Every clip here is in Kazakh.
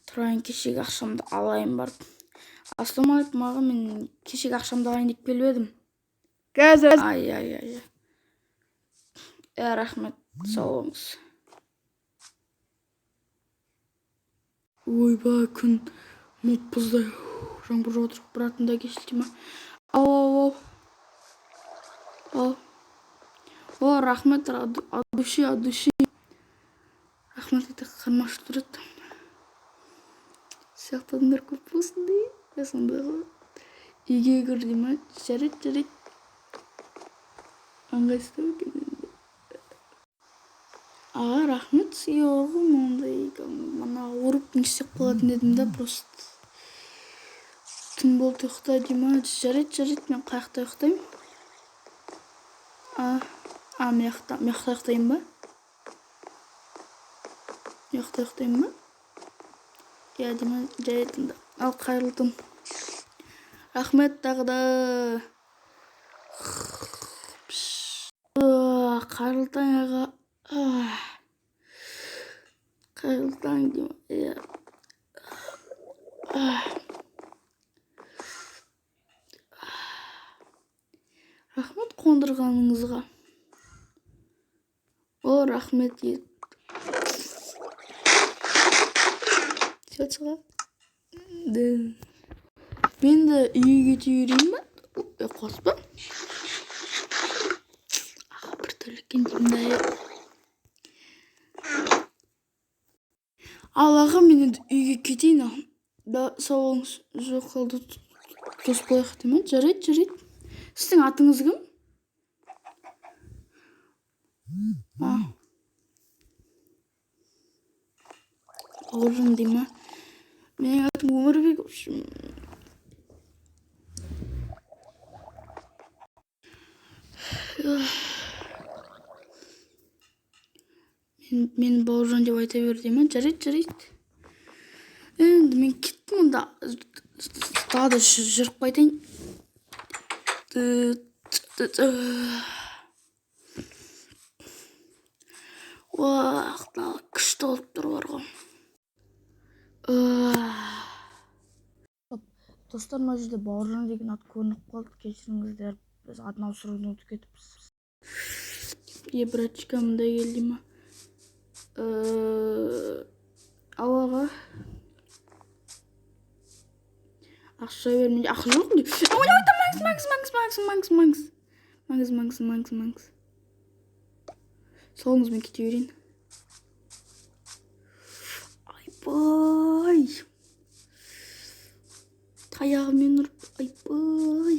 Тұрайын, кешегі ақшамды алайын барып. Ассалаумағалейкум, аға, мен кешегі ақшамды алайын деп келіп едім. Қазір. Ай, ай, ай. Иә, рахмет, сау болыңыз. Ойбай, күн мұп-мұздай, жаңбыр жауып тұр, братан да кешілді ма? Ау, ау, ау. Ау. О, рахмет, от души, от души. Рахмет, ете қармашып тұрады. Сияқты адамдар көп болсын дейді. Сондай ғой. Үйге кір дей ма? Жарайды, жарайды. Ыңғайсыздау екен енді. Аға, рахмет сізге бар ғой, мынандай мана ауырып не істеп қалатын едім да, просто. Түн болды, ұйықта дей ма? Жарайды, жарайды, мен қай жақта ұйықтаймын? А, мына жақта, мына жақта ұйықтаймын ба? Мына жақта ұйықтаймын ба? Иә дей ма? Жарайды онда. Ал, қайырлы түн. Рахмет тағы да. Қайырлы таң, аға. Қайырлы таң деймін. Иә. Рахмет қондырғаныңызға. О, рахмет. Все, мен де үйге кете берейін ба? Қоспа. Аға, біртүрлі екен деймін да. Ал, аға, мен енді үйге кетейін. Ал. Да, сау болыңыз. Жоқ, қалды, дос болайық дей ма? Жарайды, жарайды. Сіздің атыңыз кім? А. Бауыржан дей ма? Менің атым Өмірбек. В общем, мені Бауыржан деп айта бер дей ма? Жарайды, жарайды. Енді мен кеттім онда. Тағы да жүріп қайтайын. Уах, мына күшті болып тұр бар ғой. Достар, мына жерде Бауыржан деген ат көрініп қалды. Кешіріңіздер, біз атын ауыстыруды ұмытып кетіппіз. Е, братчика, мындай келді ма? Ал, аға. Ақша бер, менде ақша жоқ. Ой, ой, маңыз, маңыз, маңыз, маңыз, маңыз, маңыз. Маңыз, маңыз, маңыз, маңыз. Солыңыз, мен кете берейін. Айбай. Таяғымен ұрып, айбай.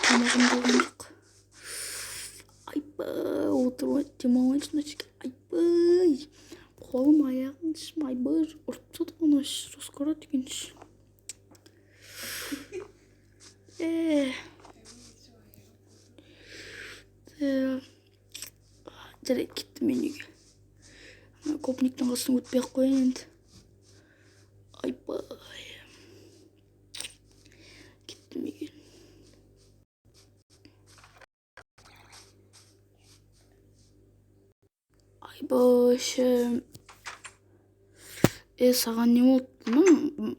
Тамағым болған жоқ. Айбай, отырып демалайыншы мына жерге. Айбай. Қолым, аяғым, тішім, айбай, ұрып тастады ғой мына раскора деген. Жарайды, кеттім мен үйге. Ана гопниктің қасынан өтпей ақ қояйын енді. Айбай. Кеттім үйге. Айбай, ше. Е, саған не болды?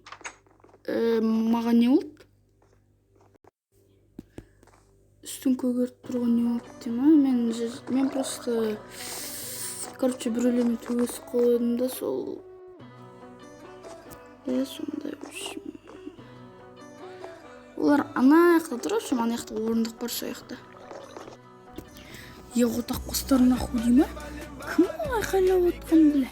Маған не болды? Үстің көгеріп тұрған не болды дей ма? Мен просто, короче, біреулермен төбелесіп қалып едім да, сол. Е, сондай, в общем. Олар ана жақта тұр, в общем, ана жақта орындық бар, сол жақта. Е, отақ құстар нахуй дей ма? Кім ол айқайлап отқан, бля?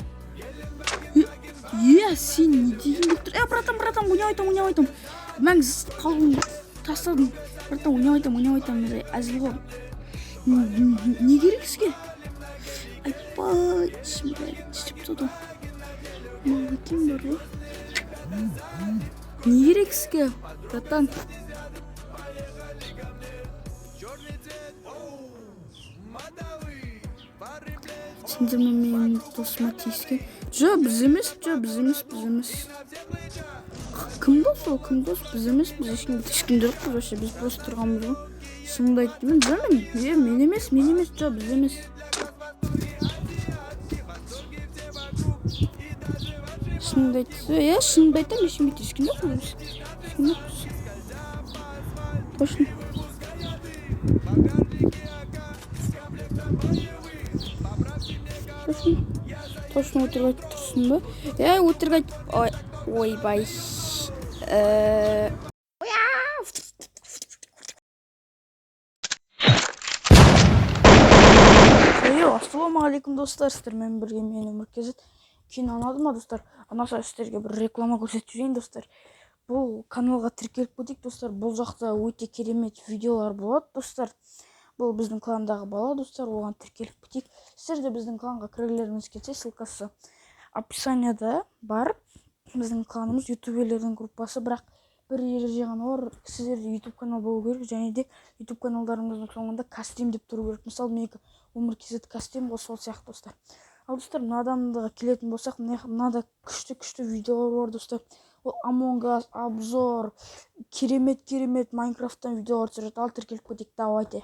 Е, сен не деген деп тұр? Е, братан, братан, ойнап айтамын, ойнап айтамын. Мәңіз қалуын тастадым. Братан, ойнап айтамын, ойнап айтамын, әзіл ғой. Не керек сізге? Айбай, ішім бәрі істеп тастады. Маған кім бар ғой? Не керек сізге, братан? Сендер ме менің досыма тиіскен? Жоқ, біз емес, жоқ, біз емес, біз емес. Кім дос ол, кім дос? Біз емес, біз ешкімге тиіскен жоқпыз вообще, біз просто тұрғанбыз ғой. Шынымды айттым мен, жоқ, мен, е, мен емес, мен емес, жоқ, біз емес. Шынымды айтса, иә, шынымды айтамын, ешкімге тиіскен жоқпыз біз, тиіскен жоқпыз точно. Точно, точно. Өтірік айтып тұрсың ба? Иә, өтірік айтып. Ой, ойбай. Э, Йо, ассалаумағалейкум, достар! Сіздермен бірге мен, Өмір KZ. Кино ұнады ма, достар? Ұнаса, сіздерге бір реклама көрсетіп жіберейін, достар. Бұл каналға тіркеліп кетейік, достар. Бұл жақта өте керемет видеолар болады, достар. Бұл біздің кландағы бала, достар, оған тіркеліп кетейік. Сіздер де біздің кланға кіргілеріңіз келсе, ссылкасы описанияда бар. Біздің кланымыз ютуберлердің группасы, бірақ бір ереже ғана бар: сіздерде Ютуб канал болу керек және де Ютуб каналдарыңыздың соңында «Костюм» деп тұру керек. Мысалы, менікі Өмір KZ Костюм ғой, сол сияқты, достар. Ал, достар, мына адамға келетін болсақ, мынада күшті күшті видеолар бар, достар. Ол Among Us обзор, керемет керемет Майнкрафттан видеолар түсіреді. Ал, тіркеліп кетейік, давайте.